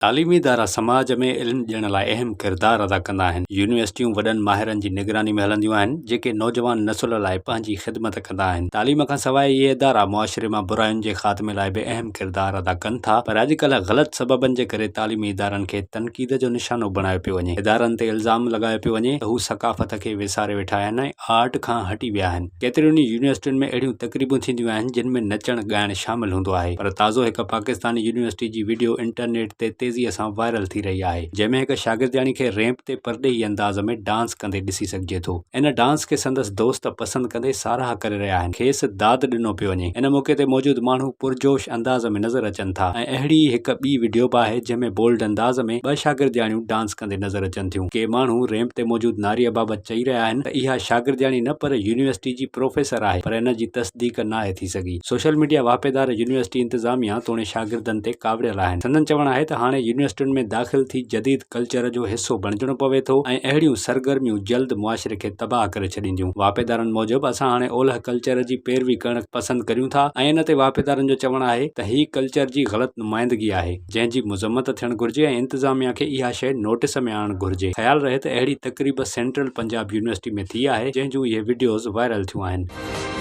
تعليمي ادارا سماج ۾ علم ڏيڻ لاء اهم ڪردار ادا ڪندا آهن. يونيورسٽيون وڏن ماهرن جي نگراني ۾ هلنديون آهن، جيڪي نوجوان نسل لاء پنهنجي خدمت ڪندا آهن. تعليم کان سواء اهي ادارا معاشري مان براين جي خاتمي لاء به اهم ڪردار ادا ڪن ٿا، پر اڄڪلهه غلط سببن جي ڪري تعليمي ادارن کي تنقيد جو نشانو بڻايو پيو وڃي. ادارن تي الزام لڳايو پيو وڃي ته هو ثقافت کي وساري ويٺا آهن ۽ آرٽ کان هٽي ويا آهن. ڪيترين ئي يونيورسٽين ۾ اهڙيون تقريبون ٿينديون آهن جن ۾ نچڻ ڳائڻ شامل هوندو آهي پر تازو هڪ پاڪستاني يونيورسٽي جي وڊيو انٽرنيٽ تي تيزي سان وائرل ٿي رهي آهي جنهن ۾ هڪ شاگردياڻي کي ريمپ تي پرڏيهي انداز ۾ ڊانس ڪندي ڏسي سگهجي ٿو. ان ڊانس کي سندس دوست پسند ڪندي ساراهه ڪري رهيا آهن کيس داد ڏنو پيو وڃي. ان موقعي تي موجود ماڻهو پرجوش انداز ۾ نظر اچن ٿا ۽ اهڙي ئي هڪ ٻي وڊيو به آهي جنهن ۾ بولڊ انداز ۾ ٻه شاگردياڻيون ڊانس ڪندي نظر اچن ٿيون. ڪي ماڻهو ريمپ تي موجود ناريء بابت چئي رهيا آهن ته اها شاگردياڻي نه پر يونيورسٽي جي پروفيسر آهي پر ان جي تصديق ناهي ٿي سگهي. سوشل ميڊيا واهپيدار يونيورسٽي انتظاميا توڻي شاگردن تي ڪاوڙيل آهن. سندن چوڻ آهي ته هاڻي يونيورسٽين ۾ داخل ٿي جديد ڪلچر جو حصو بڻجڻو پوي ٿو ۽ اهڙيون سرگرميون جلد معاشري کي تباهه ڪري ڇڏينديون. واهپيدارن موجب اسان هاڻي اولهه ڪلچر جي پيروي ڪرڻ پسند ڪريون ٿا ۽ ان تي واهپيدارن جو چوڻ آهي ته هي ڪلچر جي غلط نمائندگي آهي. جنهن جي مذمت ٿيڻ گهرجي ۽ انتظاميا کي اها شيء نوٽيس ۾ آڻڻ گهرجي. خيال رهي ته اهڙي تقريب سينٽرل پنجاب يونيورسٽي ۾ ٿي آهي جنهن جون اهي وڊيوز وائرل ٿيون آهن.